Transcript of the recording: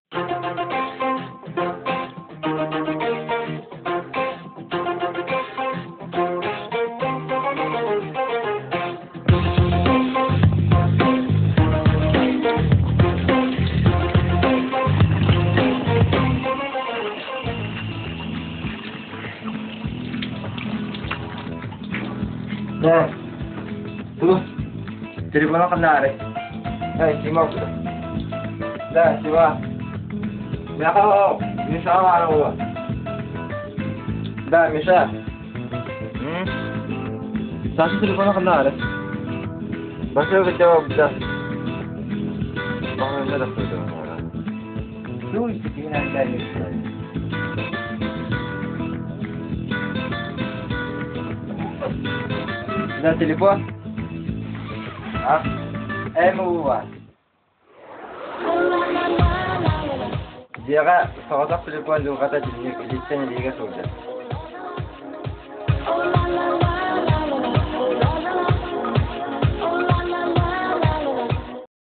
Да. Ту. Телефона ханнаары. Эй, Сима. Да, Сима. Миша, Миша баар Да, Миша. Саша телефона ханнаары. Башы быча быча. Да, телефон. А? МУА. Дьиэҕэ соҕотох телефон дьылҕата итинник илииттэн илиигэ сылдьар.